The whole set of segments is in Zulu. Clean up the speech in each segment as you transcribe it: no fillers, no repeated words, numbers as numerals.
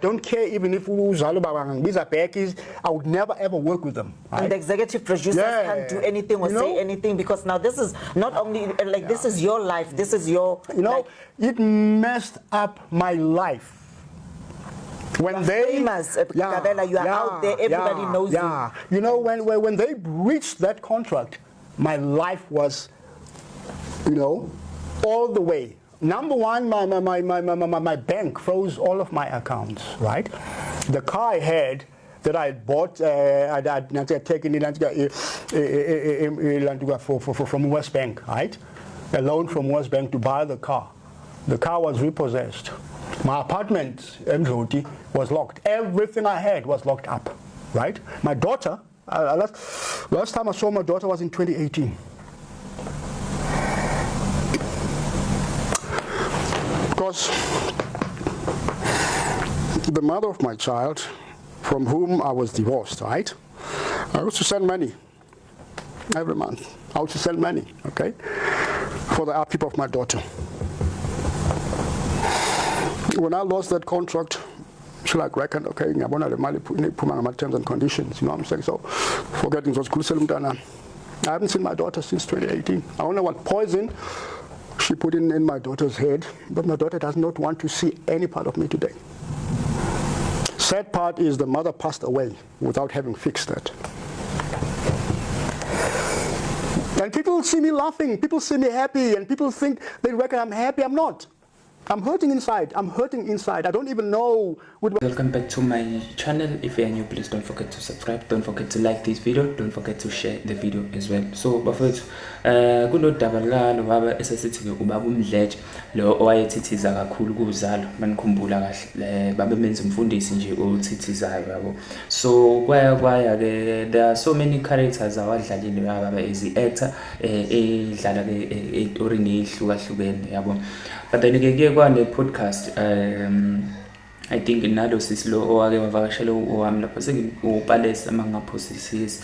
Don't care even if uzalo bangangibiza back is I would never ever work with them. Right? And the executive producers can't do anything or You know? say anything because now this is not only like this is your life, this is your like, It messed up my life. When they famous, Gabela, you are out there, everybody knows you. You know, when they breached that contract, my life was, all the way. Number one, my bank froze all of my accounts, right? The car I had that I had bought, I'd taken it from West Bank, right? A loan from West Bank to buy the car. The car was repossessed. My apartment, Mdloti, was locked. Everything I had was locked up, right? My daughter, last time I saw my daughter was in 2018. Because the mother of my child, from whom I was divorced, right? I used to send money every month. I used to send money, okay, for the upkeep of my daughter. When I lost that contract, she like reckoned, okay, ngiyabona le mali iphuma ngama terms and conditions, you know what I'm saying? So, forget ngizozikhulisela umntwana. I haven't seen my daughter since 2018. I don't know what poison she put in my daughter's head, but my daughter does not want to see any part of me today. Sad part is the mother passed away without having fixed that. And people see me laughing, people see me happy, and people think they reckon I'm happy. I'm not. I'm hurting inside. I'm hurting inside. I don't even know. Welcome back to my channel. If you are new, please don't forget to subscribe. Don't forget to like this video. Don't forget to share the video as well. So bafowethu, kunodaba la lo baba esesithi ke ubaba uMdletshe lo owayethithiza kakhulu kuZalo, manikhumbula kahle, babemenza umfundisi nje othithizayo, yabo. So kwaya kwaya ke, there are so many characters awadlalile baba as actor, edlala ke ey'torini ey'hlukahlukene, yabo. But then ke kuye kwane podcast, I think nalo sisi lo owake wavakashela owami lapho sengiwuPalesa, uma ngingaphosisisi,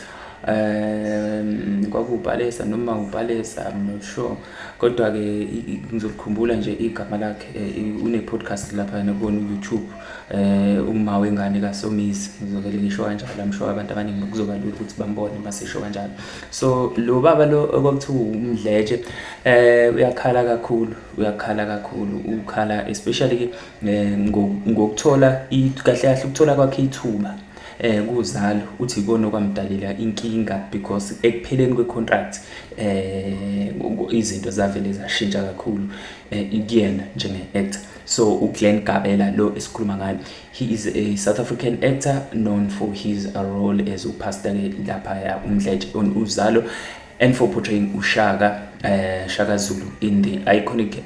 kwakuwuPalesa noma uPalesa, I'm not sure, kodwa ke ngizokukhumbula nje igama lakhe. Une podcast lapha nakubona u-YouTube, uma wengane kaSomizi, ngizovele ngisho kanjalo. I'm sure abantu abaningi kuzoba lula ukuthi bambone masisho kanjalo. So lo baba lo okwakuthiwa uMdletshe, uyakhala kakhulu, uyakhala kakhulu, ukhala especially ke ngokuthola kahle kahle ukuthola kwakhe ithuba kuZalo, uthi ikona okwamdalela inkinga because ekupheleni kwe-contract izinto zavele zashintsha kakhulu kuyena njenge-actor. So uGlenn Gabela lo esikhuluma ngayo, he is a South African actor known for his role as upastor ke laphaya uMdletshe on Uzalo and for portraying uShaka, Shaka Zulu in the iconic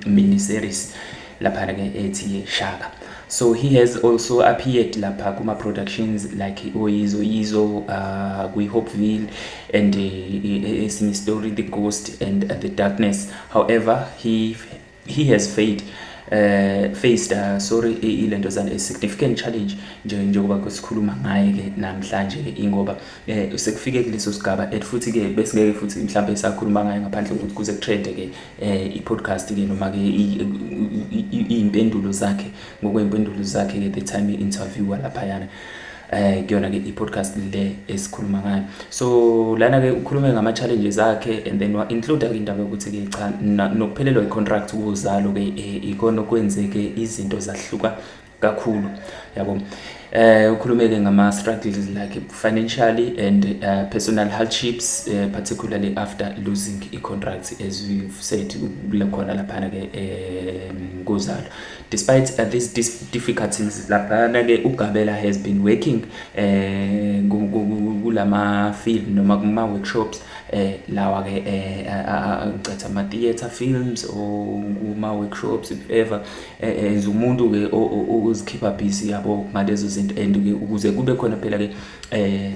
miniseries laphana ke ethi Shaka. So he has also appeared lapha kuma productions like Oyizo Yizo, kwi Hopeville and esinye story, The Ghost and The Darkness. However, he has faced faced sorry, ilento zana a significant challenge nje njengoba kusikhuluma ngaye ke namhlanje ke, ingoba sekufike kuleso sigaba and futhi ke besingeke futhi mhlambe sakhuluma ngaye ngaphandle kokuthi kuze kutrend ke i-podcast ke noma ke iy'mpendulo zakhe, ngokwey'mpendulo zakhe ke the time i-interviewer laphayana kuyona ke i-podcast le esikhuluma ngayo. So lana ke ukhulume ngama challenges akhe and then wa include ke indaba yokuthi ke cha, nokuphelelwa i-contract kuZalo ke ikona okwenzeke izinto zahluka kakhulu, yabo. Ukhulume ke ngama struggles like financially and personal hardships, particularly after losing i-contract, as we've said khona laphana ke kuZalo. Despite these difficulties laphana ke, uGabela has been working kulama film noma kuma workshops lawa ke, ngicatha ama theater films or kuma workshops if ever, enza umuntu ke ozikhipha busy, yabo, ngalezo zinto, and ke ukuze kube khona phela ke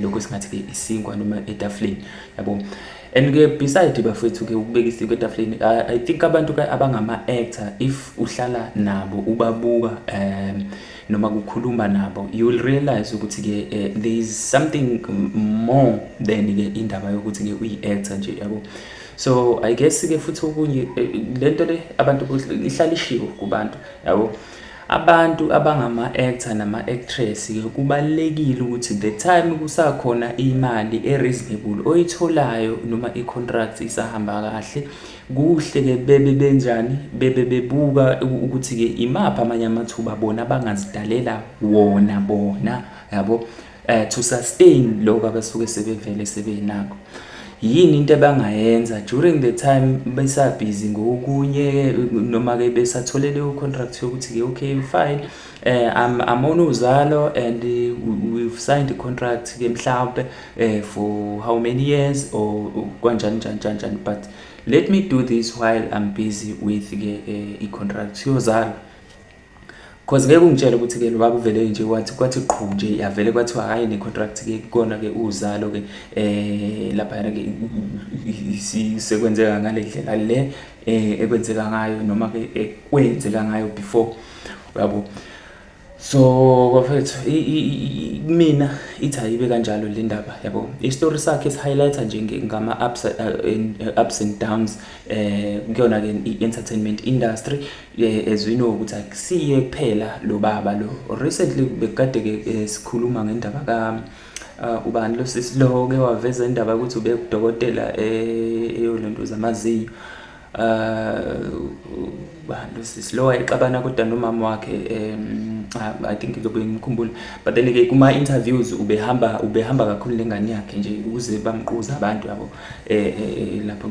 lokho singathi ke isinkwa noma etafuleni, yabo. And ke beside, bafethu, ke ukubeka isinkwa etafuleni, I think abantu ke abangama actor, if uhlala nabo ubabuka noma kukhuluma nabo, you will realize ukuthi ke there is something more than ke indaba yokuthi ke uyi-actor nje, yabo. So I guess ke futhi okunye, lento le abantu ihlala ishiwo kubantu, yabo. Abantu abangama-actor nama-actress-ke kubalulekile ukuthi the time kusakhona imali e-reasonable oyitholayo noma i-contract isahamba kahle, kuhle-ke bebe benjani, bebe bebuka ukuthi-ke imaphi amanye amathuba bona abangazidalela wona bona, yabo, to sustain lokho abasuke sebevele sebenakho. Yini into abangayenza during the time besabhizi ngokunye noma-ke besathole leyo contract yokuthi-ke okay fine, I'm on Uzalo and we've signed a contract-ke mhlawumpe for how many years or kanjani njani njani njani, but let me do this while I'm busy with-ke i-contract yoZalo. 'Cause ngeke ungitshele ukuthi-ke lo baba uvele nje wathi kwathi qhu nje yavele kwathiwa hhayi ne-contract-ke kukona-ke Uzalo-ke laphayana-ke sekwenzeka ngale ndlela le ekwenzeka ngayo noma-ke ekwenzeka ngayo before, uyabo. So bafethu, mina ithi ayibe kanjalo le ndaba, yabo. I-story sakhe si-highlight-a nje ngama-ups ups and downs kuyona-ke i-entertainment industry, as we know ukuthi akusiye kuphela lo baba lo. Recently bekade-ke sikhuluma ngendaba ka ubani lo sisi lo ke waveza indaba yokuthi ubekudokotela eyolento zamazinyo. Ubani lo sisi lo wayexabana kodwa nomama wakhe? I think ngizobe ngimkhumbula, but then-ke kuma-interviews ubehamba kakhulu nengane yakhe nje ukuze bamquze abantu, yabo. Lapho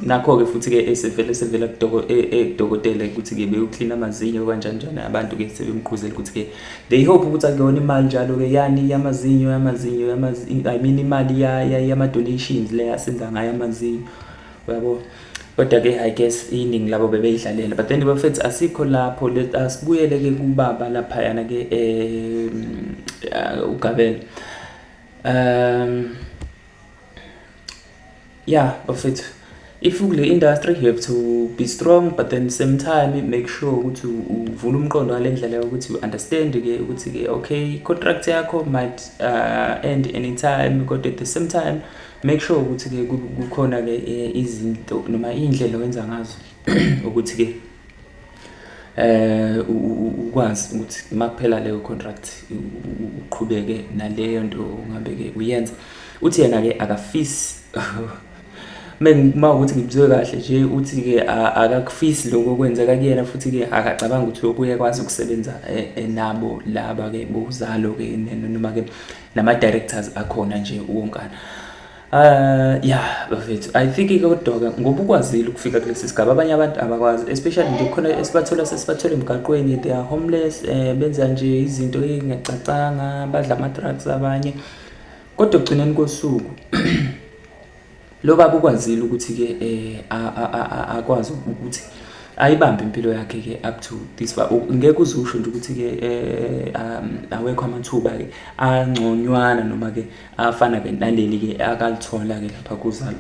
nakho-ke futhi-ke esevele sevela ekudokotela ukuthi-ke beyoklina amazinyo kanjani njani, abantu-ke sebemquzela ukuthi-ke they hope ukuthi akuyona imali njalo-ke yani yamazinyo, I mean imali yama-donations le asenza ngayo amazinyo, uyabo. Kodwa-ke I guess iningi labo bebeyidlalela, but then bafethu, asikho lapho, asibuyele-ke kubaba laphayana-ke uGabela. Yeah bafethu, if ukule industry you have to be strong, but then same time make sure ukuthi uvula umqondo ngale ndlela yokuthi you understand-ke ukuthi-ke okay, contract yakho might end anytime, kodwa at the same time make sure ukuthi-ke kukhona-ke izinto noma iy'ndlela owenza ngazo ukuthi-ke ukwazi ukuthi makuphela leyo contract uqhubeke naleyo nto ongabe-ke uyenza. Uthi yena-ke akafisi, uma ukuthi ngibuzwe kahle nje, uthi-ke akakufisi lokho okwenzeka kuyena, futhi-ke akacabanga ukuthi uyobuye ekwazi ukusebenza nabo laba-ke boZalo-ke noma-ke nama-directors akhona nje wonkana. Yeah bafethu, I think kodwa-ke ngoba ukwazile ukufika kulesi sigaba, abanye abantu abakwazi, especially nje khona esibathola sesibathola emgaqweni, they are homeless, benza nje izinto ey'ngacacanga, badla ama-drugs abanye, kodwa ekugcineni kosuku lo baba ukwazile ukuthi-ke akwazi ukuthi ayibambe impilo yakhe-ke up to this far. Ngeke uze usho nje ukuthi-ke awekho amathuba-ke angconywana noma-ke afana-ke naleli-ke akalithola-ke lapha kuZalo.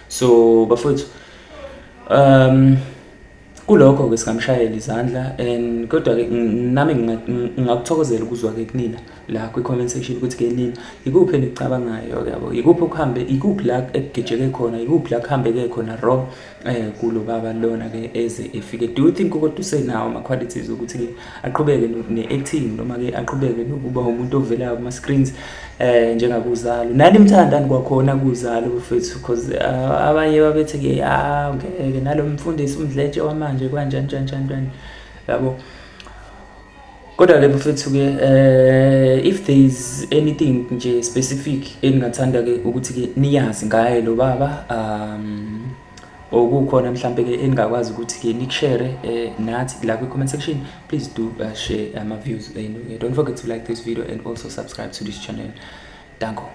So bafowethu, kulokho-ke singamshayela izandla and kodwa-ke nami ngingakuthokozela ukuzwa-ke kunina la kwi-comment section ukuthi-ke nina ikuphi enikucabangayo, yabo, ikuphi okuhambe, ikuphi la ekugejeke khona, ikuphi la kuhambeke khona wrong kulo baba lona-ke eze efike. Do you think kodwa usenawo ama-qualities ukuthi-ke aqhubeke ne-acting noma-ke aqhubeke nokuba umuntu ovelayo kuma-screens njengakuZalo? Nani nimthandani kwakhona kuZalo bafethu? Because abanye babethi-ke ah, ngeke nalo mfundisi uMdletshe wamanje kanjani njani njani njani, yabo. Kodwa-ke bafethu-ke, if there is anything nje specific engingathanda-ke ukuthi-ke niyazi ngaye lo baba, okukhona mhlampe-ke eningakwazi ukuthi-ke niku-share nathi la kwi-comment section, please do share ama-views enu. Don't forget to like this video and also subscribe to this channel. Danko.